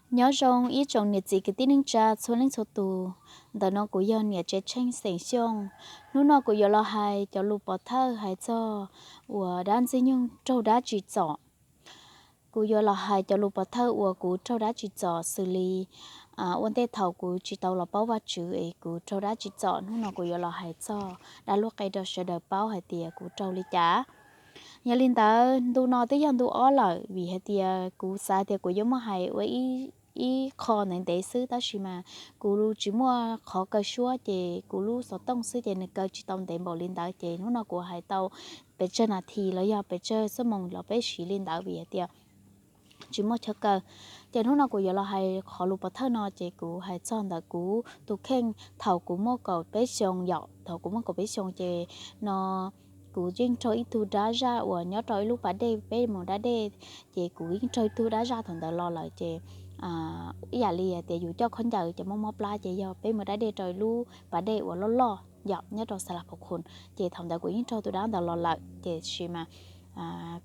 Nyob zoo ib tsoom niam txiv kwv tij neej tsa txhua leej txhua tus. Ntawm no kuv yog niam tsev tsheej xeem Xyooj. Hnub no kuv yuav los hais cov lus pov thawj hais txog uas dab Ntxwg Nyoog raug dab tsim txom. Kuv yuav los hais cov lus pov thawj uas kuv raug dab tsim txom xws li ua ntej thaum kuv tsis tau los paub Vajtswv es kuv raug dab tsim txom. Hnub no kuv yuav los hais txog dab lub qe rau sawv daws paub hais tias kuv raug li cas. Yog li ntawd ntu no twb yog ntu ob lawm, vim hais tias kuv xav tias kuv yuav muab hais ua ib qho ntev ntev xwb, tab sis mas kuv tsis muaj qhov kaw suab ces kuv lub xov tooj xwb ces nws kaw tsis tau ntev npaum li ntawd, ces hnub no kuv hais tau pes tsawg nas this los yog pes tsawg xuab moos los peb siv li ntawd vim hais tias tsis muaj chaw kaw. Ces hnub no kuv yuav los hais qhov lus pov thawj no ces kuv hais txog ntawm kuv tus kheej thaum kuv muaj kaum peb xyoos yom. Thaum kuv muaj kaum peb xyoos ces no kuv yeej raug ib tug dab zaj uas nyob rau ib lub pas dej, peb mus da dej, ces kuv yeej raug ib tug dab zaj thaum ntawd los lawm ces ib yam li tias yus coj khaub ncaws ces mob mob plab ces yog peb mus da dej rau ib lub pas dej uas loj loj yom nyob rau Xas Las Phav Khun. Ces thaum ntawd kuv yeej raug tus dab ntawd los lawm, tiam sis mas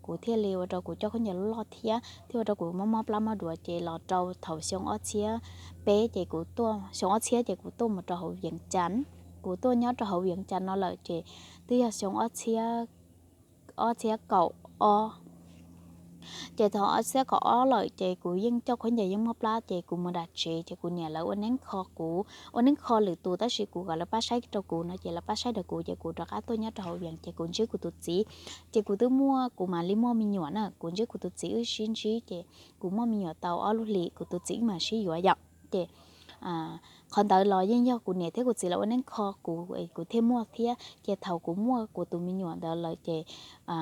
kuv thiaj li ua rau kuv coj khaub ncaws loj loj thiab thiaj ua rau kuv mob mob plab mob duav, ces los rau thaum xyoo ob txhiab peb ces kuv tuaj, xyoo ob txhiab ces kuv tuaj mus rau hauv Vias Cas. Kuv tuaj nyob rau hauv Vias Cas no lawm ces twb yog xyoo ob txhiab, ob txhiab kaum ob. Ces thaum ob txhiab kaum ob lawm ces kuv yeej coj khaub ncaws yeej mob plab ces kuv mus nram tsev ces kuv niam lawv ua neeb kho kuv, ua neeb kho lwm tus tab sis kuv kom lawv pab saib rau kuv no ces lawv pab saib rau kuv ces kuv rov qab tuaj nyob rau hauv Vias ces kuv ntsib kuv tus txiv. Ces kuv twb muaj, kuv mam li muaj me nyuam na, kuv ntsib kuv tus txiv wb sib ntsib ces kuv muaj me nyuam tau ob lub hlis kuv tus txiv wb mam sib yuav yom. Ces qhov ntawd los yeej yog kuv niam thiab kuv txiv lawv ua neeb kho kuv, kuv thiaj muaj thiab. Ces thaum kuv muaj kuv tus me nyuam ntawd lawm ces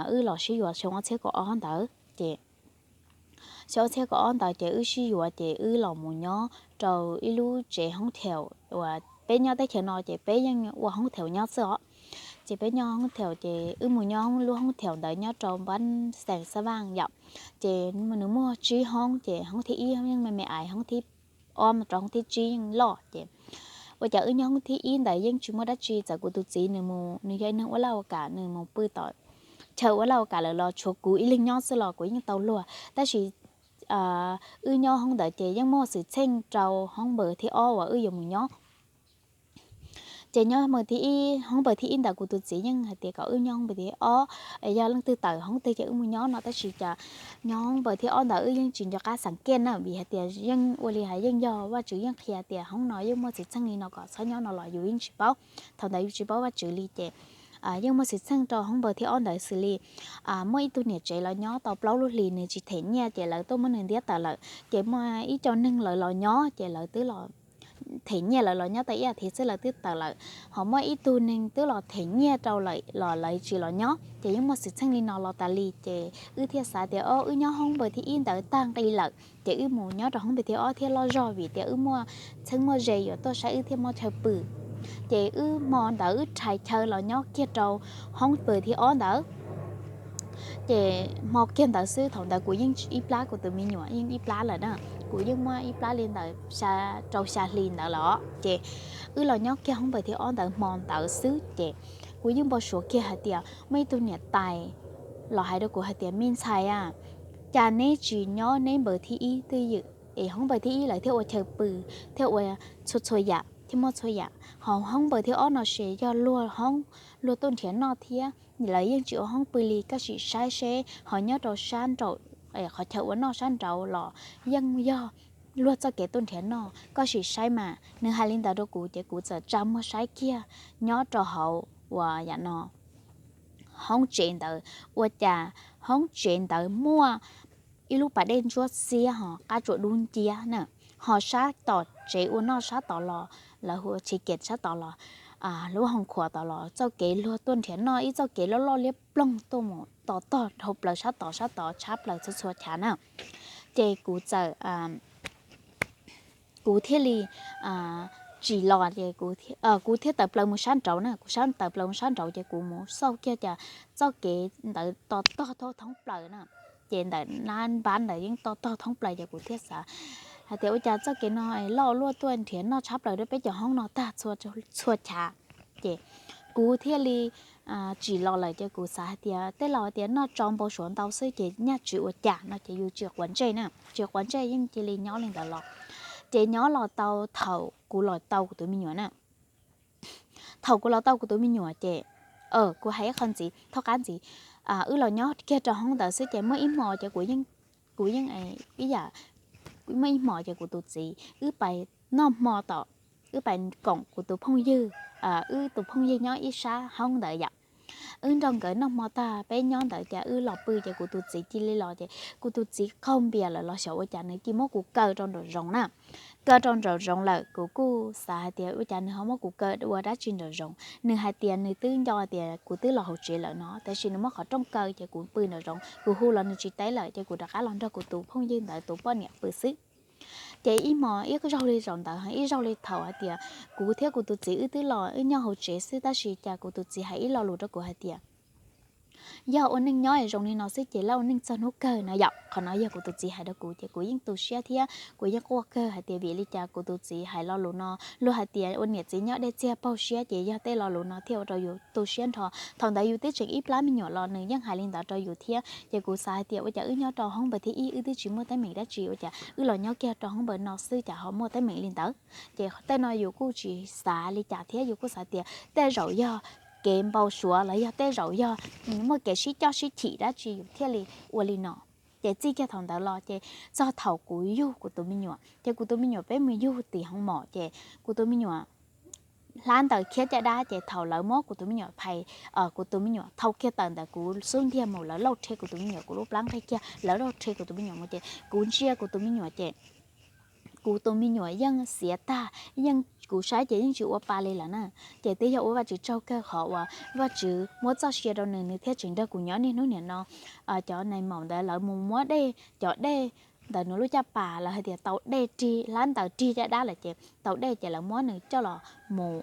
wb los sib yuav xyoo ob txhiab kaum ob ntawd ces xyoo ob txhiab kaum ob ntawd ces wb sib yuav ces wb los mus nyob rau ib lub tsev hoob theem uas peb nyob teb chaws no ces peb yeej ua hoob theem nyob xwb os. Ces peb nyob hoob theem ces wb mus nyob lub hoob theem ntawd nyob rau npab xeem Xab Vaaj yom. Ces nws muaj tsib hoob ces hoob thib ib yeej me me ais, hoob thib ob rau hoob thib tsib yeej loj ces ua cas wb nyob hoob thib ib ntawd yeej tsis muaj dab tsi, txawm kuv tus txiv nws mus, nws yog ib neeg ua laj ua kam, nws mus pw tom chaw ua laj ua kam lawm los tshuav kuv ib leeg nyob xwb los kuv yeej tau luag. Tab sis wb nyob hoob ntawd ces yeej muaj xwm txheej rau hoob npawb thib ob uas wb yuav mus nyob. Ces nyob hoob npawb thib ib ntawd kuv tus txiv yeej hais tias kom wb nyob hoob npawb thib ob, yog leej twg tawm hoob twg ces wb mus nyob no, tab sis cas nyob hoob npawb thib ob ntawd wb yeej tsis nco qab xav kiag na, vim hais tias yeej ua li hais yeej yog Vajtswv yeej qhia tias hoob no yeej muaj xwm txheej li no kom txhob nyob no los yus yeej tsis paub. Thaum ntawd yus tsis paub Vajtswv li ces yeej muaj xwm txheej rau hoob npawb thib ob ntawd xws li muaj ib tug niam tsev los nyob tau plaub lub hlis nws tsis them nyiaj ces lawv tuaj muab nws ntiab tawm lawm, ces muaj ib co neeg lawv los nyob ces lawv twb los them nyiaj, lawv los nyob tau ib as thiv xwb lawv twb tawm lawm. Ho muaj ib tug neeg twb los them nyiaj rau lawm los lawv tsis los nyob, ces yeej muaj xwm txheej li no los tas li ces wb thiaj xav tias o wb nyob hoob npawb thib ib ntawd tag nqi lawm ces wb mus nyob rau hoob npawb thib ob thiaj loj zog vim tias wb muaj txheeb muaj ze yuav tuaj saib wb thiaj muaj chaw pw. Ces wb hmo ntawd wb rhais chaw los nyob kiag rau hoob npawb thib ob ntawd. Ces hmo kiag ntawd xwb, thaum ntawd kuv yeej ib plab, kuv tus me nyuam yeej ib plab lawm na, kuv yeej muaj ib plab li ntawd rau xya hli ntawd lawm. Ces wb los nyob kiag hoob npawb thib ob ntawd hmo ntawd xwb ces kuv yeej npau suav kiag hais tias muaj ib tug niam tais los hais rau kuv hais tias me ntxhais a, cas neb tsis nyob neb npawb thib ib twj ywm es hoob npawb thib ib lawv thiaj ua chaw pw, thiaj ua txhua txhua yam thiaj muaj txhua yam, ho hoob npawb thib ob no ces yog luag hoob, luag tuaj nrhiav noj thiab, lawv yeej tsis ua hoob pw li, koj sim saib seb ho nyob rau sab nraum qhov chaw ua noj sab nraud los yeej yog luag txoj kev tuaj nrhiav noj, koj sim saib mas. Nws hais li ntawd rau kuv ces kuv txawm tsa muag saib kiag nyob rau hauv uas yam no hoob tsev ntawd, ua cas hoob tsev ntawd muaj ib lub pas dej ntsuab xiab ho qab tsuas dub nciab na, ho sab tom tsev ua noj sab tod los lawv hu ua tshis kem sab tod los lub hoo khuam tod los txoj kev luag tuaj nrhiav noj ib txoj kev loj loj liab ploog tuaj mus to tog dhau plaws sab tod, sab tod tshab plaws txhua txhua chav na. Ces kuv txawm kuv thiaj li tsim los ces kuv thiaj tawm plaws mus sab nraud na, kuv tawm plaws mus sab nraud ces kuv mus xauj kiag cas txoj kev ntawd to tog thoob plaws na. Ces ntawm nab npab ntawd yeej to tog thoob plaws ces kuv thiaj xav hais tias ua cas txoj kev no loj luaj tuaj nrhiav noj tshab plaws rau peb cov hoob no tag txhua chav. Ces Kuv thiaj li tsim los lawm ces kuv xav hais tias tej laus tias noj tso npau suav ntau xwb ces nyaj tsis ua cas no ces yus tsis quav ntsej na, tsis quav ntsej yeej cia li nyob li ntawd los. Ces nyob los tau thaum kuv los tau kuv tus me nyuam na, thaum kuv los tau kuv tus me nyuam ces kuv hais ib qho ntxiv, thaum qab ntxiv wb los nyob kiag rau hoob ntawd xwb ces muaj ib hmo ces kuv yeej, kuv yeej ib yam, muaj ib hmo ces kuv tus txiv wb pais noj hmo tom, wb pais koom kuv tus phooj ywg, wb tus phooj ywg nyob ib sab hoob ntawd yom. Wb nrog nkawd noj hmo tag peb nyob ntawd ces wb los pw ces kuv tus txiv cia li los ces kuv tus txiv qaug npias lawm los xyov ua cas nws cia muab kuv kaw rau nraum zoov na. Kaw rau nraum zoov lawm kuv kuj xav hais tias ua cas nws ho muab kuv kaw ua dab tsi nraum zoov, nws hais tias nws twb nco tias kuv twb los hauv tsev lawm no tab sis nws muab qhov rooj kaw ces kuv pw nraum zoov, kuv hu los nws tsis teb lawm ces kuv rov qab los nrog kuv tus phooj ywg ntawd tus poj niam pw xwb. Ces ib hmo ib zaug li zaum ntawd ib zaug li thaum hais tias kuv thiab kuv tus txiv wb twb los wb nyob hauv tsev xwb tab sis cas kuv tus txiv hais ib lo lus rau kuv hais tias yog ua neej nyob zoo li no xwb ces lawv ua neej txog hnub kawg no yom. Qhov no yog kuv tus txiv hais rau kuv ces kuv yeej tu siab thiab kuv yeej quaj kawg hais tias vim li cas kuv tus txiv hais lo lus no. Luag hais tias ua niam txiv nyob dej txiag paug siab ces yog tej lo lus no thiaj ua rau yus tu siab nrho. Thaum ntawd yus twb tseem ib plab me nyuam los nws yeej hais li ntawd rau yus thiab ces kuv xav hais tias ua cas wb nyob rau hoob npawb thib ib wb twb tsis muaj teeb meem dab tsi ua cas wb los nyob kiag rau hoob npawb no xwb cas ho muaj teeb meem li ntawd. Ces tej no yus kuj tsis xav li cas thiab yus kuj xav tias tej zaum yog kev npau suav los yog tej zaum yog muaj kev sib coj sib chim dab tsi yus thiaj li ua li no. Ces txij kiag thaum ntawd los ces txog thaum kuv yug kuv tus me nyuam ces kuv tus me nyuam peb mus yug tim hoo mom ces kuv tus me nyuam hlab ntawd khiab caj dab ces thaum lawv muab kuv tus me nyuam phais, kuv tus me nyuam thau kiag tawm ntawm kuv xub ntiag mus lawv lauj rhe kuv tus me nyuam kuv lub plab nqig kiag lawv lauj rhe kuv tus me nyuam mus ces kuv ntsia kuv tus me nyuam ces kuv tus me nyuam yeej xiav tag, yeej kuv saib ces yeej tsis ua pa li lawm na. Ces twb yog ua Vajtswv tsaug kawg qhov uas Vajtswv muab txoj sia rau nws nws thiaj tseem nrog kuv nyob niaj hnub niam no. Cov nais maum ntawd lawv mus muab dej, cov dej ntawm nws lub caj pas lawv hais tias tau dej rig hlab ntawd rig caj dab lawm ces tau dej ces lawv muab nws coj los mus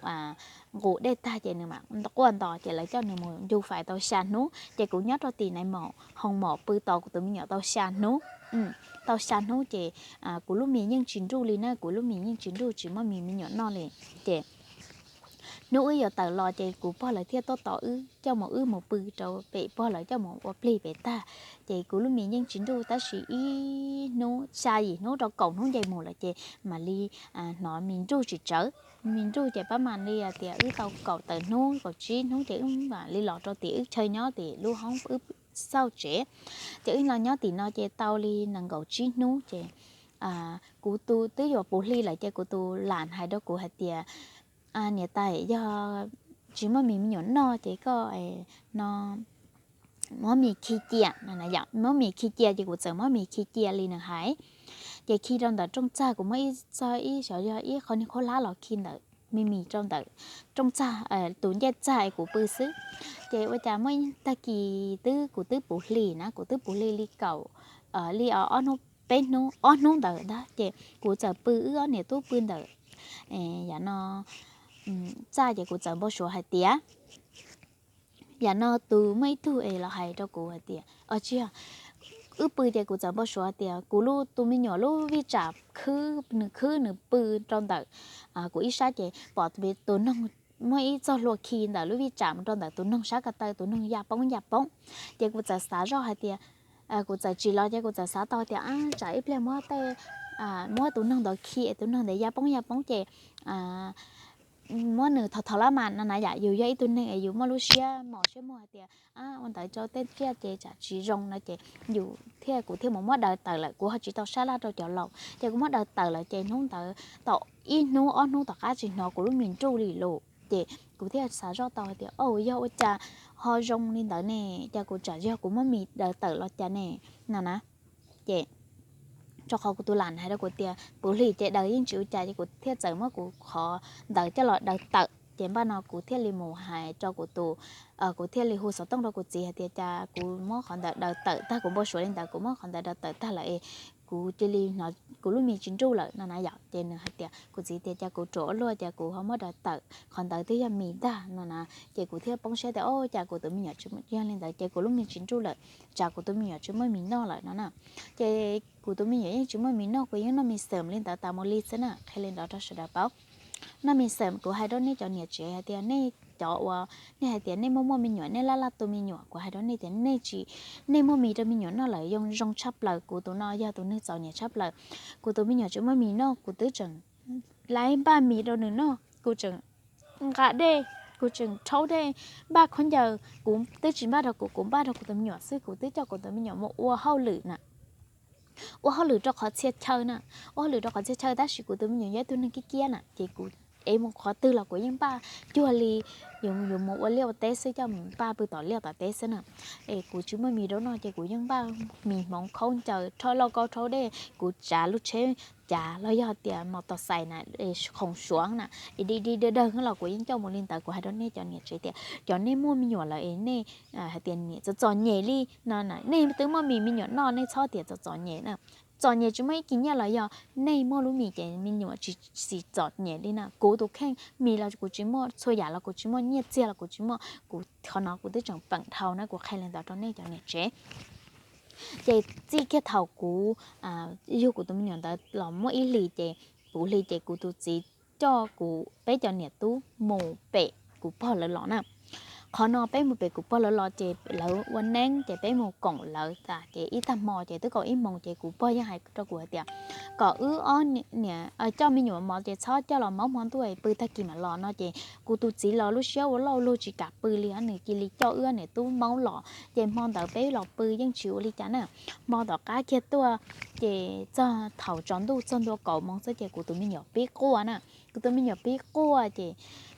nqus dej tag ces nws mam quaj nto ces lawv coj nws mus ncu fais tau xya hnub ces kuv nyob rau tim nais maum hoo mom pw tos kuv tus me nyuam tau xya hnub. Tau xya hnub ces kuv lub mis yeej tsis nruj li na, kuv lub mis yeej tsis nruj tsis muaj mis me nyuam noj li. Ces hnub wb yuav tawm los ces kuv pog lawv thiaj tuaj tos wb coj mus wb mus pw rau pem pog lawv coj mus ua plig pem tag. Ces kuv lub mis yeej tsis nruj tab sis ib hnub xya yim hnub rau kaum hnub nce mus lawm ces mam li hnov mis nruj tsis tsawv. Mis nruj ces pab mam li tias wb tau kaum tawm hnub kaum tsib hnub ces wb mam li los rau tim wb chaw nyob tim lub hoob wb xauj tsev. Ces wb los nyob tim no ces tau li nees nkaum tsib hnub ces kuv tus twb yuav puv hli lawm ces kuv tus lam hais rau kuv hais tias niam tais yog tsis muaj mis me nyuam noj ces koj no muab mis khi cia no na yom, muab mis khi cia ces kuv txawm muab mis khi cia li nws hais. Ces khi rau ntawm rooj txag, kuv muab ib txog ib xyov yog ib qho niag khaub hlab los khi ntawm mis mis rau ntawm rooj txag, tus ncej txag es kuv pw xwb. Ces ua cas muaj ib tag kis twb kuv twb puv hli na, kuv twb puv hli li kaum, li ob hnub peb hnub ob hnub ntawd ntag ces kuv txawm pw wb ob niam tub pw ntawm yam no txaj ces kuv txawm npau suav hais tias yam no tus muaj ib tug es los hais rau kuv hais tias, o tsis yog, wb pw ces kuv txawm npau suav hais tias kuv lub tus me nyuam lub vij tsam khwb, nws khwb nws pw rau ntawm kuv ib sab ces pom tus noog muaj ib txoj hlua khi ntawm lub vij tsam mus rau ntawm tus noog sab ko taw, tus noog ya poob ya poob. Ces kuv txawm xav zoj hais tias, kuv txawm tsim los ces kuv txawm xav tau tias tsam ib pliag muab tej, muab tus noog ntawd khi es tus noog ntawd ya poob ya poob ces muab nws thov thov lab mas no na yam, yus yog ib tug neeg es yus muaj lub siab mos siab muag hais tias ua ntawd rau tej tsiaj ces tsam tsis zoo no ces yus thiaj, kuv thiaj mus muab daws tawm lawm, kuv ho tsis tau sab laj rau cov laus ces kuv muab daws tawm lawm ces hnub ntawd tau ib hnub ob hnub tom qab tsis hnov kuv lub mis nruj li lawm ces kuv thiaj xav zoj tau hais tias, o yog ua cas ho zoo li ntawd ne, cas kuv tsam yog kuv muab mis daws tawm los cas ne no na. Ces rau qhov kuv tus lam hais rau kuv tias puv hli ces daws yeej tsis ua cas ces kuv thiaj txawm muab kuv qhov ntawd coj los daws tawm ces npaj no kuv thiaj li mus hais rau kuv tus, kuv thiaj li hu xov tooj rau kuv txiv hais tias cas kuv muab qhov ntawd daws tawm tag, kuv npau suav li ntawd kuv muab qhov ntawd daws tawm tag lawm es kuv cia li hnov kuv lub mis tsis nruj lawm no na yom. Ces nws hais tias, kuv txiv tias cas kuv ruam ua luaj cas kuv ho muab daws tawm, qhov ntawd twb yog mis ntag no na. Ces kuv thiaj poob siab tias o cas kuv tus me nyuam tsis, yog li ntawd ces kuv lub mis tsis nruj lawm, tsam kuv tus me nyuam tsis muaj mis noj lawm no na. Ces kuv tus me nyuam yeej tsis muaj mis noj, kuv yeej noj mis xeem li ntawd tas mus li xwb na, qhia li ntawd rau sawv daws paub. Noj mis xeem, kuv hais rau nej cov niam tsev hais tias nej cov uas nej hais tias nej muaj muaj me nyuam, nej laj laj tu me nyuam, kuv hais rau nej tias nej tsis, nej muaj mis rau me nyuam noj lawm yeej zoo tshaj plaws. Kuv tus no yog tus neeg txom nyem tshaj plaws. Kuv tus me nyuam tsis muaj mis noj, kuv twb tseem laib npaj mis rau nws noj, kuv tseem nqa dej, kuv tseem rhaub dej, npaj khaub ncaws, kuv twb tsis npaj rau kuv, kuv npaj rau kuv tus me nyuam xwb. Kuv twb coj kuv tus me nyuam mus ua hauj lwm na, ua hauj lwm rau qhov txhia chaw na, ua hauj lwm rau qhov txhia chaw, tab sis kuv tus me nyuam yog ib tug neeg kiab kiab na, ces kuv es mus qhov twg los kuv yeej npaj cuag li yuav mus ua liaj ua teb xwb, coj mus npaj pw tom liaj tom teb xwb na. Es kuv tsis muaj mis rau noj ces kuv yeej npaj mis hmoov, khaub ncaws, rhaub lauj kaub, rhaub dej, kuv tsav lub tsheb cav los yog tias mos tos xais na, khoom suav na, es di di dawg dawg los kuv yeej coj mus li ntawd. Kuv hais rau nej cov niam tsev tias cov nej muaj me nyuam lawm es nej hais tias niam txom txom nyem li no na, nej twb muaj mis me nyuam noj, nej txhob tias txom txom nyem na. Txom nyem tsis muaj ib kis nyiaj los yog nej muaj lub mis ces me nyuam tsis txom nyem li na. Kuv tus kheej mis los kuv tsis muaj, txhua yam los kuv tsis muaj, nyiaj txiag los kuv tsis muaj, kuv qhov no kuv twb tseem peem dhau na, kuv qhia li ntawd rau nej cov niam tsev. Ces txij kiag thaum kuv yug kuv tus me nyuam ntawd los muaj ib hlis ces, puv hli ces kuv tus txiv coj kuv peb cov niam tub mus pem kuv pog lawv los na. Qhov no peb mus pem kuv pog lawv los ces lawv ua neeb ces peb mus koom lawv tas ces ib tag hmo ces twb kaum ib moos ces kuv pog yeej hais rau kuv hais tias kom wb ob niam coj me nyuam mov ces txhob coj los maub hmo ntuj, pw tag kis mam los no ces kuv tus txiv los lub siab ua loj ua luag tsis kam pw li, nws cia li coj wb niam tub maub los ces hmo ntawd peb los pw yeej tsis ua li cas na. Hmo tom qab kiag tuaj ces txog thaum tsaus ntuj txog ntua kaum moos xwb ces kuv tus me nyuam pib quaj na. Kuv tus me nyuam pib quaj ces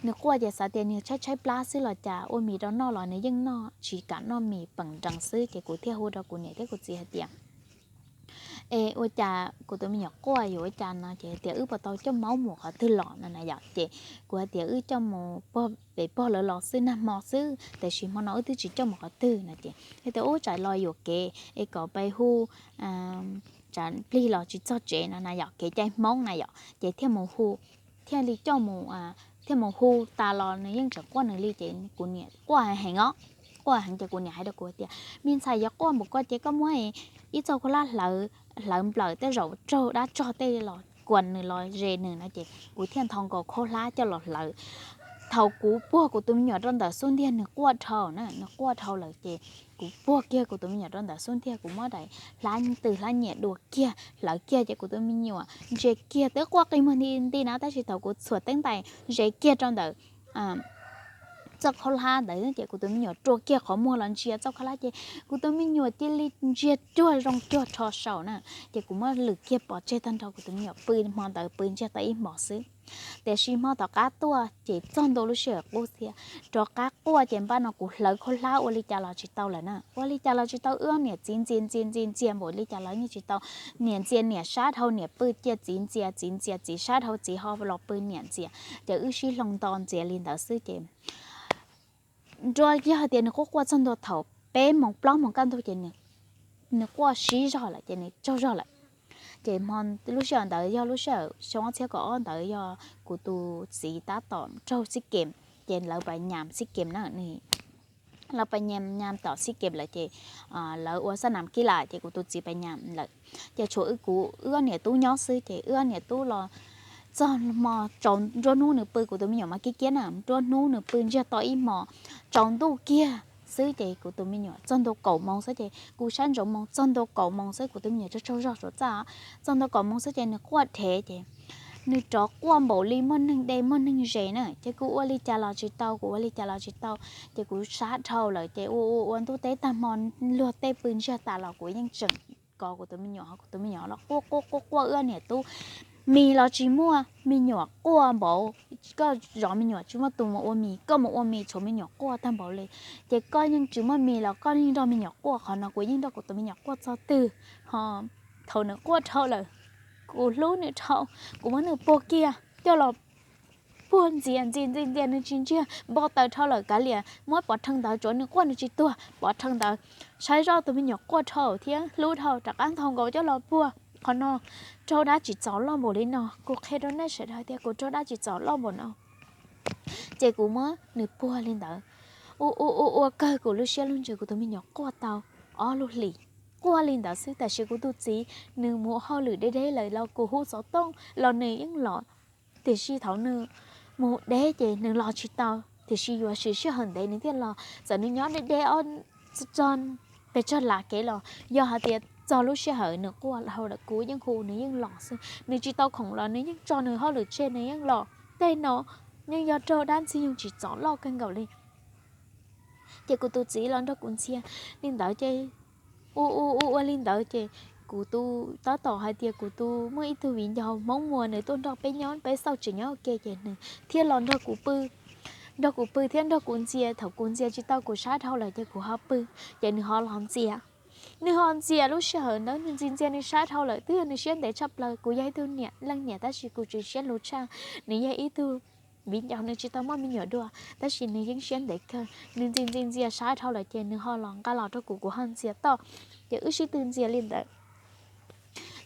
nws quaj ces xav tias nws tshaib tshaib plab xwb los cas, ua mis rau noj los nws yeej noj tsis kam noj mis, peem nrees xwb ces kuv thiaj hu rau kuv niam thiab kuv txiv hais tias es ua cas kuv tus me nyuam quaj yuav ua cas no ces tias wb puas tau coj maub mus qhov twg los no na yom. Ces kuv hais tias wb coj mus pem pog lawv los xwb, nag hmo xwb, tiam sis hmo no wb twb tsis coj mus qhov twg no ces hais tias ub tsam los yuam kev es kom pais hu tsam plig los tsis txog tsev no na yom, kev cai Hmoob na yom, ces thiaj mus hu, thiaj li coj mus, thiaj mus hu tas los nws yeej tseem quaj nws li ces kuv niam quaj heev os, quaj heev ces kuv niam hais rau kuv tias me ntxhais, yog quaj npaum ko ces koj muab ib txoj khaub hlab hlawv nplawm tej zaum raug dab tsog tej los kuas nws los ze nws no ces kuv thiaj nthos nkaus khaub hlab coj los hlawv. Thaum kuv puag kuv tus me nyuam rau ntawm xub ntiag nws quaj dhau na, nws quaj dhau lawm ces kuv puag kiag kuv tus me nyuam rau ntawm xub ntiag, kuv muab daim hlab tw hlab nyiam dua kiag hlawv kiag ces kuv tus me nyuam ntsia kiag twb quaj qi muag nti nti na, tab sis thaum kuv txhuam teeb ntais ze kiag rau ntawm txoj khaub hlab ntawd ces kuv tus me nyuam rua kiag qhov muag los ntsia txoj khaub hlab ces kuv tus me nyuam cia li ntsiag cuag zoo cuag rho saum na. Ces kuv muab lwm kiag pov tseg tag nrho, kuv tus me nyuam pw hmo ntawd pw ntsiag tau ib hmos xwb. Tiam sis hmo tom qab tuaj ces txog ntua lub sij hawm qub thiab rov qab quaj ces npaj no kuv hlawv khaub hlab ua li cas los tsis tau lawm na, ua li cas los tsis tau, wb niam txiv ntxias ntxias ntxias ntxias npaum li cas los yeej tsis tau. Niam ntxias niam sab dhau, niam pw cia txiv ntxias, txiv ntxias txiv sab dhau, txiv ho los pw niam ntxias, ces wb sib hloov nto ntxias li ntawd xwb ces nrua yog hais tias nws quaj quaj txog ntua thaum peb moos plaub moos kaj ntug ces nws quaj sib zog lawm ces nws tsaug zog lawm. Ces lub sij hawm ntawd yog lub sij hawm xyoo ob txhiab kaum ob ntawd yog kuv tus txiv tab tom raug xib kes, ces lawv pais nyas xib kes na, lawv pais nyas nyas tom xib kes lawm ces lawv ua xab nam kib lam ces kuv tus txiv pais nyas lawm. Ces tshuav wb, kuv wb ob niam tub nyob xwb ces wb ob niam tub los txog hmo tsaus nruab hnub nws pw, kuv tus me nyuam mas kiab kiab na, nruab hnub nws pw ntsiag to ib hmos, tsaus ntuj kiag xwb ces kuv tus me nyuam txog ntua kaum moos xwb ces kuv saib ntsoov moos, txog ntua kaum moos xwb kuv tus me nyuam tsaug tsaug zog suav txaj, txog ntua kaum moos xwb ces nws quaj dhev ces nws rov quaj npaum li muaj neeg de muaj neeg ze na, ces kuv ua li cas los tsis tau, kuv ua li cas los tsis tau. Ces kuv sab dhau lawm ces ua ua ua ntuj teb tag hmo, luag tej pw ntsiag tas los kuv yeej tseem kov kuv tus me nyuam, kuv tus me nyuam los quaj quaj quaj quaj, wb niam tub mis los tsis muaj, me nyuam quaj npaum, koj zov me nyuam tsis muaj tus mus ua mis, koj mus ua mis tshuav me nyuam quaj tag npaum li, ces koj yeej tsis muaj mis los koj yeej nrog me nyuam quaj, qhov no kuv yeej nrog kuv tus me nyuam quaj txog twg ho. Thaum nws quaj dhau lawm, kuv hlub nws dhau, kuv muab nws puag kiag coj los puag ntxias ntxias ntxias ntxias nws tsis ntsiag, npau taws dhau lawm kav liam muab pov rhees ntawd, tsuav nws quaj nws tsis tuag, pov rhees ntawd, saib zoj tus me nyuam quaj dhau thiab hlub dhau rov qab nthos nkaus coj los puag. Qhov no raug dab tsim txom loj npaum li no, kuv qhia rau nej sawv daws tias kuv raug dab tsim txom loj npaum no. Ces kuv muab nws puag li ntawd, ua ua ua ua kawg kuv lub siab lub ntsws, kuv tus me nyuam quaj tau ob lub hlis, quaj li ntawd xwb. Tab sis kuv tus txiv nws mus hauj lwm deb deb lawm los kuv hu xov tooj los nws yeej los, tiam sis thaum nws mus deb ces nws los tsis tau. tiam sis yuav siv sij hawm ntev nws thiaj los. Txawm nws nyob deb deb ob txog pes tsawg las kev los yog hais tias txog lub sij hawm nws quaj dhau lawm kuv yeej hu nws yeej los xwb. Nws tsis tau khoom los nws yeej tso nws hauj lwm tseg nws yeej los. Tej no yeej yog raug dab ntxwg nyoog tsim txom loj kawg nkaus li. Ces kuv tus txiv los nrog kuv ntxias li ntawd ces ua ua ua ua li ntawd ces kuv tus, tab tom hais tias kuv tus muaj ib tug viv ncaus Hmoob Muas nws tuaj nrog peb nyob, peb xauj tseem nyob ua ke ces nws thiaj los nrog kuv pw. Nrog kuv pw thiab nrog kuv ntxias, thaum kuv ntxias tsis tau kuv sab dhau lawm ces kuv ho pw, ces nws ho los ntxias. Nws ho ntxias lub sij hawm ntawd nws ntxias ntxias nws sab dhau lawm twb yog nws siab ntev tshaj plaws. Kuv yog ib tug niam leej niam tab sis kuv tsis siab luv tshaj. Nws yog ib tug viv ncaus nws tsis tau muaj me nyuam dua tab sis nws yeej siab ntev kawg, nws ntxias ntxias ntxias sab dhau lawm ces nws ho los nqa los rau kuv, kuv ho ntxias toj, ces wb sib tw ntxias li ntawd.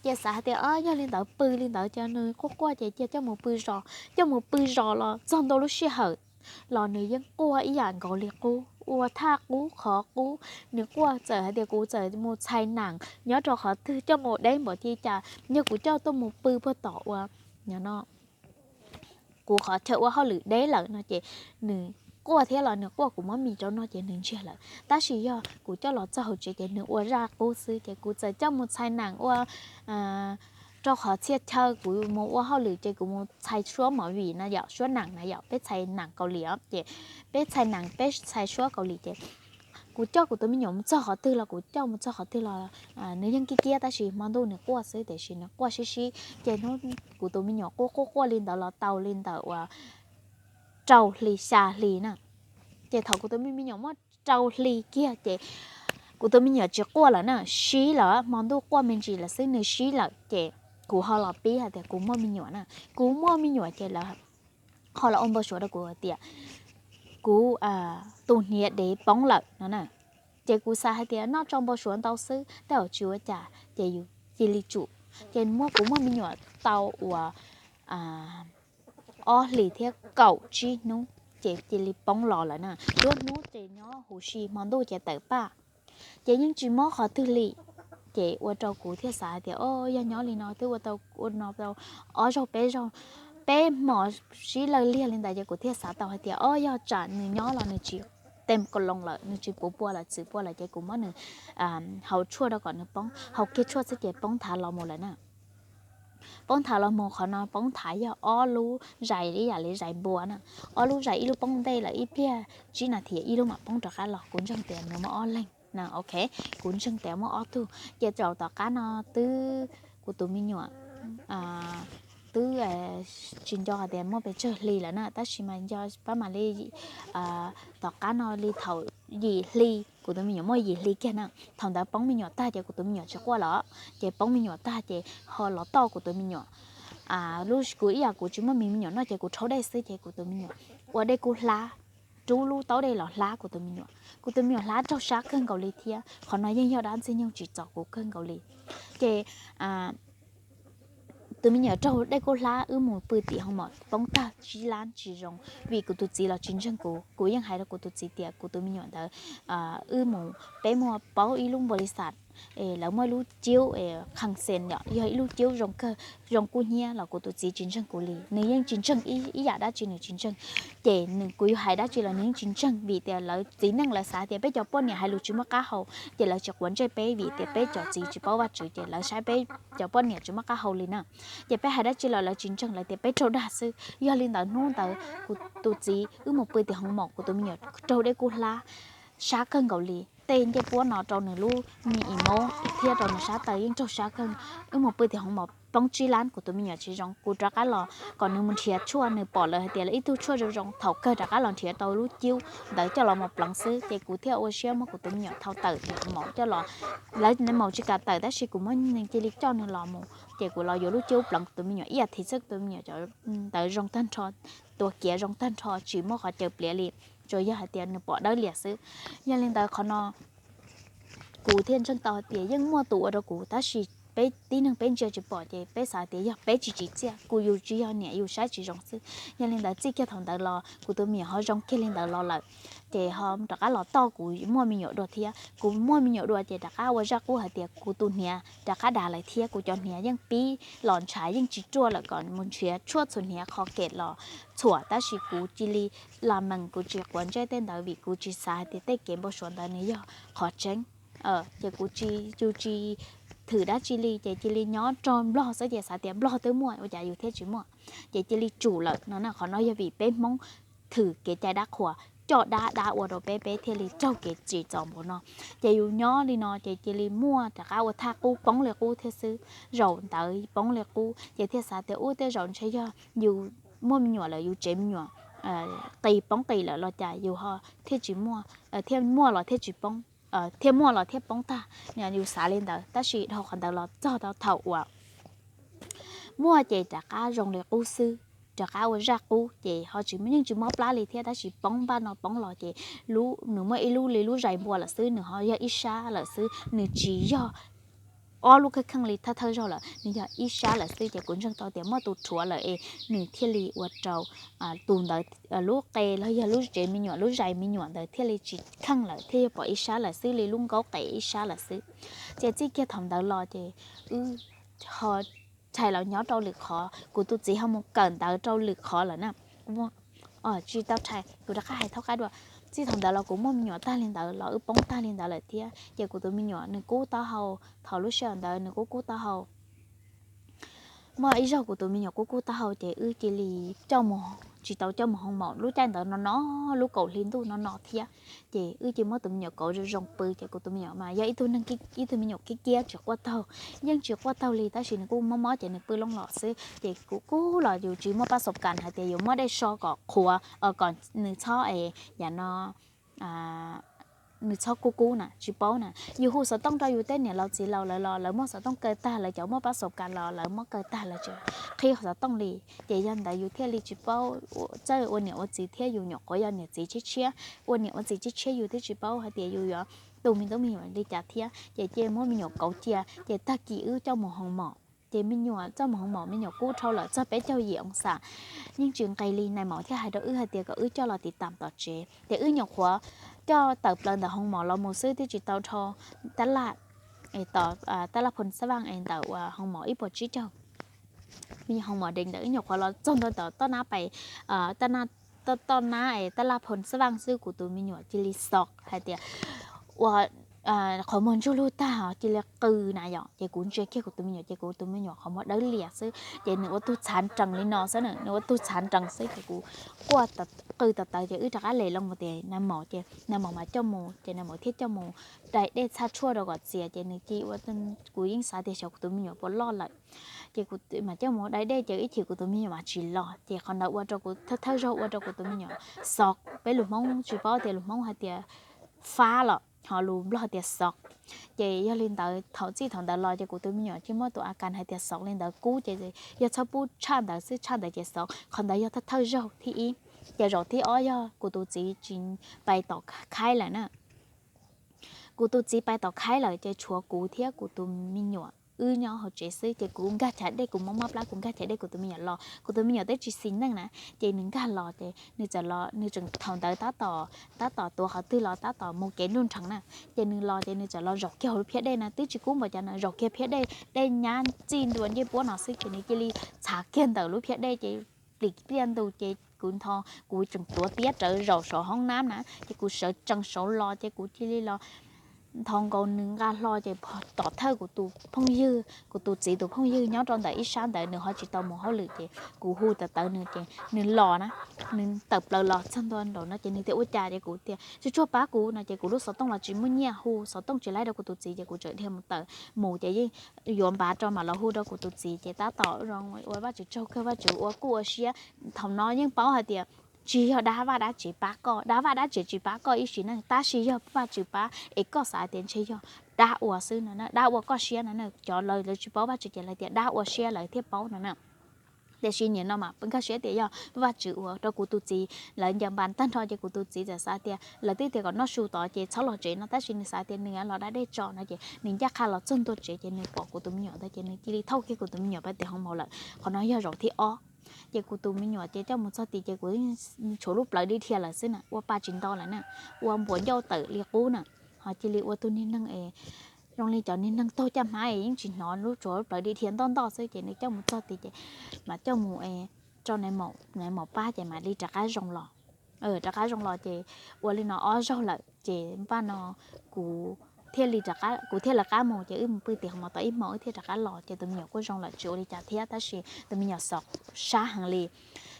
Ces xav hais tias o yog li ntawd pw li ntawd ces nws quaj quaj ces cia coj mus pw zos. Coj mus pw zos los txog ntua lub sij hawm los nws yeej quaj ib yam nkaus li qub, ua thaj qub qhov qub. Nws quaj txawm hais tias kuv txawm mus txhais nam nyob rau qhov twg coj mus deb npaum li cas, yog kuv coj tuaj mus pw puag tom ua no kuv qhov chaw ua hauj lwm deb lawm no ces nws quaj thiab los nws quaj kuv muab mis rau noj ces nws ntsiag lawm. Tab sis yog kuv coj los txog hauv tsev ces nws ua zaj qub xwb. Ces kuv txawm coj mus txhais nam ua rau qhov txhia chaw kuv mus ua hauj lwm ces kuv mus txhais suab movie na yom, suab nam na yom, peb txhais nam Kaus Lim os, ces peb txhais nam peb txhais suab Kaus Lim ces kuv coj kuv tus me nyuam mus txog qhov twg los kuv coj mus txog qhov twg los nws yeej kiab kiab tab sis hmo ntuj nws quaj xwb tiam sis nws quaj sib sib. Ces hnub kuv tus me nyuam quaj quaj quaj li ntawd los tau li ntawm uas rau hli xya hli na. Ces thaum kuv tus me me nyuam muaj rau hli kiag ces kuv tus me nyuam tsis quaj lawm na, sib lawm, hmo ntuj quaj me ntsis lawm xwb nws sib lawm ces kuv ho los pib hais tias kuv muaj me nyuam na. Kuv muaj me nyuam ces lawv ho los ua npau suav rau kuv hais tias kuv tus hniav dev poob lawm no na. Ces kuv xav hais tias noj tsau npau suav ntau xwb tej zaum tsis ua cas ces yus cia li tsum. Ces muab kuv muaj me nyuam tau uas ob hlis thiab kaum tsib hnub ces cia li poob los lawm na. Cuaj hnub ces nyob huv si hmo ntuj ces tawm paj. Ces yeej tsis mob qhov twg li. Ces ua rau kuv thiaj xav hais tias o yog nyob li no twb ua tau ua no tau ob zaug peb zaug, peb hmos sib law liag li ntawd ces kuv thiaj xav tau hais tias o yog tsam nws nyob los nws tsis tem kaus loos lawm, nws tsis puv pua lawm txwv pua lawm ces kuv muab nws haus tshuaj rau kom nws poob, haus kiag tshuaj xwb ces poob nthav los mus lawm na. Poob nthav los mus qhov no poob nthav yog ob lub zais ib yam li zais npua na. Ob lub zais ib lub poob ntej lawm ib pliag tsib nas this ib lub mam poob rov qab los, kuv ntseeg tias nws muaj ob leeg na, ok. Kuv ntseeg tias muaj ob tug ces zaum tom qab no twb kuv tus me nyuam twb tsis nco hais tias muaj pes tsawg hli lawm na tab sis mas nco pab mam li tom qab no li thaum yim hli, kuv tus me nyuam muaj yim hli kiag na. Thaum ntawd poob me nyuam tag ces kuv tus me nyuam tsis quaj lawm, ces poob me nyuam tag ces ho los toj kuv tus me nyuam. Lub kuv ib yam kuv tsis muaj me me nyuam noj ces kuv rhaub dej xwb ces kuv tus me nyuam ua dej kub hlab, rub lub taub dej los hlab kuv tus me nyuam. Kuv tus me nyuam hlab raug sab kawg nkaus li thiab, qhov no yeej yog dab ntxwg nyoog tsim txom kuv kawg nkaus li. Ces tus me nyuam raug dej kub hlab wb mus pw tim hoo mom poob tag tsib lab tsis zoo, vim kuv tus txiv los tsis ntseeg kuv. Kuv yeej hais rau kuv tus txiv tias kuv tus me nyuam ntawd wb mus, peb muaj paub ib lub npau li xas, lawv muaj ib lub ciub qhee xes yom, yog ib lub ciub zoo kawg, zoo kub hnyiab los kuv tus txiv tsis ntseeg kuv li, nws yeej tsis ntseeg ib yam dab tsi nws tsis ntseeg. Ces kuv yuav hais dab tsi los nws yeej tsis ntseeg vim tias lawv txiv neej lawv xav tias peb cov poj niam hais lus tsis muaj qab hau, ces lawv tsis quav ntsej peb vim tias peb cov txiv tsis paub Vajtswv ces lawv saib peb cov poj niam tsis muaj qab hau li na. Ces peb hais dab tsi los lawv tsis ntseeg, lawv tias peb raug dag xwb. Yog li ntawd hnub ntawd kuv tus txiv wb mus pw tim hoo mom kuv tus me nyuam raug dej kub hlab sab kawg nkaus li, tej ncej puab no rau nws lub me imo thiab rau nws sab taw yeej raug sab kawg. Wb mus pw tim hoo mom poob tsib lab kuv tus me nyuam tsis zoo, kuv rov qab los kom nws mus nrhiav tshuaj, nws pom lawv hais tias lawv ib tug tshuaj zoo zoo, thaum kawg rov qab los nrhiav tau lub ciub ntawd coj los mus pleev xwb. Ces kuv thiaj ua siab muab kuv tus me nyuam thau tawm tim hoo mom coj los, lawv maum tsis kam tawm tab sis kuv muab nws cia li coj nws los mus, ces kuv los yuav lub ciub pleev kuv tus me nyuam ib yam thiv xwb, kuv tus me nyuam cov ntawd zoo tag nrho, tua kiav zoo tag nrho tsis muaj qhov caws pliav li, tsuas yog hais tias nws pom dawb lias xwb. Yog li ntawd qhov no kuv thiaj ntseeg tau hais tias yeej muaj tus ua rau kuv tab sis peb tib neeg peb ntsia tsis pom ces peb xav tias yog peb tsis tsim txiaj, kuv yus tsis yog niam yus saib tsis zoo xwb. Yog li ntawd txij kiag thaum ntawd los kuv tus me nyuam ho zoo kiag li ntawd los lawm. Ces ho rov qab los toj kuv muaj me nyuam dua thiab. Kuv muaj me nyuam dua ces rov qab ua zaj qub hais tias kuv tus hniav rov qab dav lawm thiab, kuv cov hniav yeej pib los ntshav yeej tsis ruaj lawm, kom mus nrhiav tshuaj txhuam hniav qhov kem los txhuam, tab sis kuv cia li la mees, kuv tsis quav ntsej tej ntawd vim kuv tsis xav hais tias tej kev npau suav ntawd nws yog qhov tseeb. Ces kuv tsis, yus tsis thwm dab tsi li ces cia li nyob rau Nplog xwb ces xav tias Nplog twb muaj ua cas yus thiaj tsis muaj. Ces cia li tsum lawm no na. Qhov no yog vim peb Hmoob thwm kev cai dab qhuas, coj dab dab ua rau peb, peb thiaj li raug kev tsim txom npaum no. Ces yus nyob li no ces cia li muaj rov qab ua thaj qub poob li qub thiab xwb. Zaum ntawd poob li qub ces thiaj xav tias ub, tej zaum ntshe yog yus muaj me nyuam lawm, yus tsev me nyuam qis poob qis lawm los cas yus ho thiaj tsis muaj, thiaj muaj los thiaj tsis poob, thiaj muaj los thiaj poob tag. Yus xav li ntawd tab sis dhau qhov ntawd los txog tau thaum uas muaj ces rov qab zoo li qub xwb, rov qab ua zaj qub ces ho tsis, yeej tsis mob plab li thiab tab sis poob npaj no poob los ces nws muaj ib lub li lub zais npua lawm xwb, nws ho yog ib sab lawm xwb, nws tsis yog ob lub kheej kheej li thawj thawj zaug lawm, nws yog ib sab lawm xwb. Ces kuv ntseeg tau tias muaj tus rhuav lawm es nws thiaj li ua rau tus ntawd lub qe los yog lub tsev me nyuam, lub zais me nyuam ntawd thiaj li tsis kheej lawm, thiaj yog pom ib sab lawm xwb, li lub nkaub qe ib sab lawm xwb. Ces txij kiag thaum ntawd los ces wb ho rhais los nyob rau lwm qhov, kuv tus txiv ho mus kawm ntawv rau lwm qhov lawm na. Tsis tau rhais, kuv rov qab hais thaub qab dua. Txij thaum ntawd los kuv muaj me nyuam tag li ntawd los wb poob tag li ntawd lawm thiab ces kuv tus me nyuam nws kub taub hau, thaum lub sij hawm ntawd nws kub kub taub hau. Muaj ib zaug kuv tus me nyuam kub kub taub hau ces wb cia li coj mus, tsis tau coj mus hoo maum, lub caij ntawd no no, lub kaum hli ntuj no no thiab. Ces wb cia muab tus me nyuam kauv zoo zoo pw ces kuv tus me nyuam mas yog ib tug neeg, ib tug me nyuam kiab kiab tsis quaj taug, yeej tsis quaj taug li tab sis nws kuj mob mob ces nws pw looj los xwb. Ces kuv kub los yus tsis muaj pab xov kas hais tias yuav muab dej so kom qhuav, kom nws txhob es yam no nws txhob kub kub na, tsis paub na. Yus hu xov tooj rau yus tej niam laus txiv laus lawv los lawv muab xov tooj kaw tag, lawv cov muaj pab xov kas los lawv muab kaw tag, lawv tsis qhib xov tooj li. Ces yog ntawd yus thiaj li tsis paub txawj ua niam ua txiv thiab yus nyuam qhuav yog niam txiv tshiab tshiab, ua niam ua txiv tshiab tshiab yus thiaj tsis paub hais tias yus yuav tu me tub me nyuam li cas thiab. Ces cia muab me nyuam kauv cia ces tag kis wb coj mus hoo maum. Ces me nyuam coj mus hoo maum, me nyuam kub dhau lawm txog peb caug yim oo xam, yeej tsis nqis li. Nais maum thiaj hais rau wb hais tias kom wb coj los tiv tam tom tsev. Ces wb nyuam qhuav coj tawm plaws ntawm hoo maum los mus xwb twb tsis tau dhau tab laj, tab laj Phoo Xab Vaj es ntawm uas hoo maum ib puas tsib caug. Me nyuam hoo maum deev ntawd wb nyuam qhuav los txog ntua tom toj nab pais, toj nab es tab laj Phoo Xab Vaj xwb kuv tus me nyuam cia li xov hais tias ua qhov muag ntsuj lug tag cia li qw na yom. Ces kuv ntsia kiag kuv tus me nyuam ces kuv tus me nyuam qhov muag dawb lias xwb ces nws ua tug txhav nrees li no xwb na, nws ua tug txhav nrees xwb ces kuv quaj qw tawv tawv ces wb rov qab les loo mus tias nais maum ces nais maum mas coj mus ces nais maum thiaj coj mus dai dej txhaj tshuaj rau kom txias ces nws cia ua, kuv yeej xav tias xyov kuv tus me nyuam puas loj lawm. Ces kuv mas coj mus dai dej ces ib chim kuv tus me nyuam mas tsis los ces qhov ntawd ua rau kuv thawj thawj zaug ua rau kuv tus me nyuam xov, peb lus Hmoob tsis paub tias lus Hmoob hais tias fab los ho lus Nplog tias xov. Ces yog li ntawd thaum txij thaum ntawd los ces kuv tus me nyuam cia muaj tus a kas hais tias xov li ntawd kub ces yog txhob pub tshaj ntawd xwb, tshaj ntawd ces xov. Qhov ntawd yog thawj thawj zaug thib ib. Ces zaum thib ob yog kuv tus txiv tsis pais tom khaib lawm na. Kuv tus txiv pais tom khaib lawm ces tshuav kuv thiab kuv tus me nyuam wb nyob hauv tsev xwb ces kuv nkag chav dej, kuv mob mob plab kuv nkag chav dej kuv tus me nyuam los, kuv tus me nyuam twb tsis xis neej na. Ces nws nkag los ces nws txawm los, nws tseem thaum ntawd tab tom, tab tom tuav qhov twg los tab tom mus kev nruj nrheev na. Ces nws los ces nws txawm los zaum kiag hauv lub phiab dej na, twb tsis kub npaum cas na, zaum kiag phiab dej, dej nyab txij ntua ncej puab no xwb ces nws cia li txhav kiag ntawm lub phiab dej ces plim pliaj ntus ces kuv ntho, kuv tseem tuav tiab rawv zaum saum hoob nab na ces kuv sawv tsees saud los ces kuv cia li los nthos nkaus nws nqa hlo ces tom thawj kuv tus phooj ywg, kuv tus txiv tus phooj ywg nyob rau ntawm ib sab ntawd nws ho tsis tau mus hauj lwm ces kuv hu tawv tawv nws ces nws los na. Nws tawm plaws los txog ntua nraum no ces nws tias ua cas ces kuv tias tsuag tsuag pab kuv no ces kuv lub xov tooj los tsis muaj nyiaj, hu xov tooj tsis laib rau kuv tus txiv ces kuv txawm dhia mus tawm mus ces yeej yuav npav rau mam los hu rau kuv tus txiv ces tab tom zoo ua Vajtswv tsaug kawg, Vajtswv ua kuj ua siab. Thaum no yeej paub hais tias tsis yog dab vaj dab tsev pab koj, dab vaj dab tsev tsis pab koj ib sim neej tab sis yog Vajtswv pab es koj xav tias ntshe yog dab ua xwb no na, dab ua koj siab no na. Cov lawv, lawv tsis paub Vajtswv ces lawv tias dab ua siab lawv thiaj paub no na. Tiam sis nim no mas nkag siab tias yog Vajtswv ua rau kuv tus txiv lawv ncaws npas tag nrho ces kuv tus txiv txawm xav tias lawv twb tias kom noj su tod ces txhob los tsev no tab sis nws xav tias nws los da dej tso no ces nws ncaj qha los txog ntua tsev ces nws pom kuv tus me nyuam ntawd ces nws cia li thauj kiag kuv tus me nyuam pais tim hoo maum lawm. Qhov no yog zaum thib ob. Ces kuv tus me nyuam ces coj mus txog tid ces kuv tshuav lub plawv dhia dhia lawm xwb na, ua pa tsis nto lawm na, ua npuas ncauj tawm li qub na, ho cia li ua tus niag neeg es zoo li cov niag neeg taug caj hmab es yeej tsis hnov lub, tshuav lub plawv dhia dhia ntoj ntoj xwb ces nws coj mus txog tid ces mas coj mus rau nais maum pab ces mam li rov qab zoo los. Rov qab zoo los ces ua li no ob zaug lawm ces npaj no kuv thiaj li, kuv thiaj lawv qab mus ces wb mus pw tim hoo maum tod ib hmos wb thiaj rov qab los ces tus me nyuam kuj zoo lawm tsis ua li cas thiab tab sis tus me nyuam xov sab heev li.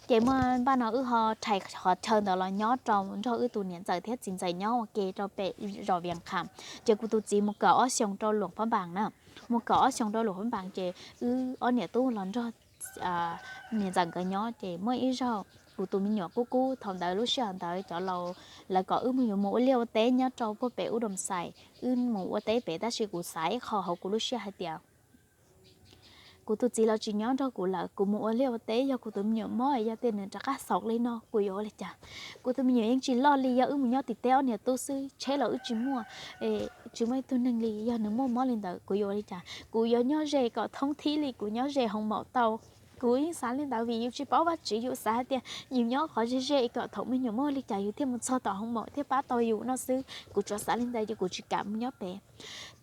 Ces muaj npaj no wb ho rhais qhov chaw ntawd los nyob rau nrog wb tus niam ntxawm thiab txiv ntxawm nyob ua ke rau pem zos Vias Kham. Ces kuv tus txiv mus kawm ob xyoos rau Luam Phab Npas na, mus kawm ob xyoos rau Luam Phab Npas ces wb ob niam tub los nrog niam ntxawm nkawd nyob ces muaj ib zaug kuv tus me nyuam kub kub thaum ntawd lub sij hawm ntawd cov laus lawv kom wb mus yuav mus ua liaj ua teb nyob rau puag pem ub Doo Xais, wb mus ua teb pem tab sis kuv xav ib qho hauv kuv lub siab hais tias kuv tus txiv los tsis nyob nrog kuv lawm, kuv mus ua liaj ua teb yog kuv tus me nyuam mob yog tias nws rov qab xaus li no kuv yuav ua li cas? Kuv tus me nyuam yeej tsis loj li, yog wb mus nyob tim teb ob niam tub xwb, tsheb los wb tsis muaj, tsis muaj ib tug neeg li, yog nws muaj mob li ntawd kuv yuav ua li cas? Kuv yuav nyob ze kom thoob thib li kuv nyob ze hoo maum tau. Kuv yeej xav li ntawd vim yus tsis paub Vajtswv, yus xav hais tias yus nyob qhov ze ze kom thaum me nyuam muaj li cas yus thiaj mus txog tom hoo maum thiaj pab tau yus no xwb. Kuv tsuas xav li ntawd ces kuv tsis kam mus nyob pem.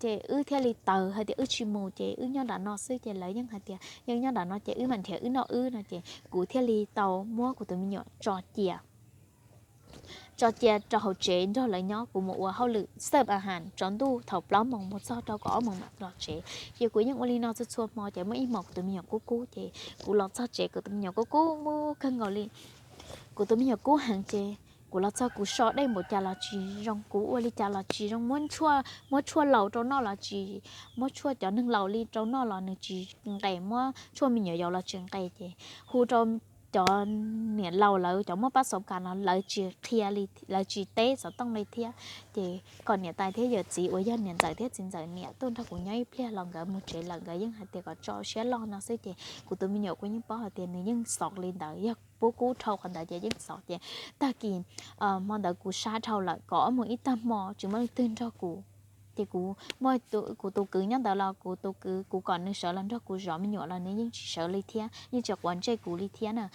Ces wb thiaj li taws hais tias wb tsis mus ces wb nyob nram no xwb ces lawv yeej hais tias yeej nyob nram no ces wb mam nrhiav wb noj wb no ces kuv thiaj li tau muab kuv tus me nyuam tso cia tso cia rau hauv tsev nrog lawv nyob, kuv mus ua hauj lwm xawb a has tsaus ntuj thaum plaub moos mus txog rau kaum ob moos mam los tsev. Ces kuv yeej ua li no txhua txhua hmo ces muaj ib hmos kuv tus me nyuam kub kub ces kuv los txog tsev kuv tus me nyuam kub kub kawg nkaus li. Kuv tus me nyuam kub heev ces kuv los txog kuv so dej npaum cas los tsis zoo, kuv ua li cas los tsis zoo, muab tshuaj laus rau noj los tsis, muab tshuaj cov neeg laus li rau noj los nws tsis nqes, muab tshuaj me nyuam yaus los tsis nqes ces hu rau cov niam laus lawv cov muaj pab xov kas no lawv tsis qhia li, lawv tsis teb xov tooj li thiab. Ces kom niam tais thiab yawm txiv uas yog niam ntxawm thiab txiv ntxawm niam tuaj nrog kuv nyob ib pliag los nkawd mus tsev lawm, nkawd yeej hais tias kom tso siab loj no xwb ces kuv tus me nyuam kuv yeej paub hais tias nws yeej xov li ntawd, yog pub kub dhau qhov ntawd ces yeej xov ces tag kis hmo ntawd kuv sab dhau lawm, kaum ob moos ib tag hmo tsis muaj leej twg nrog kuv. Ces kuv muaj kuv tus kwv nyob ntawd los kuv tus kwv kuv kom nws sawv los nrog kuv zov me nyuam los nws yeej tsis sawv li thiab, yeej tsis quav ntsej kuv li thiab na.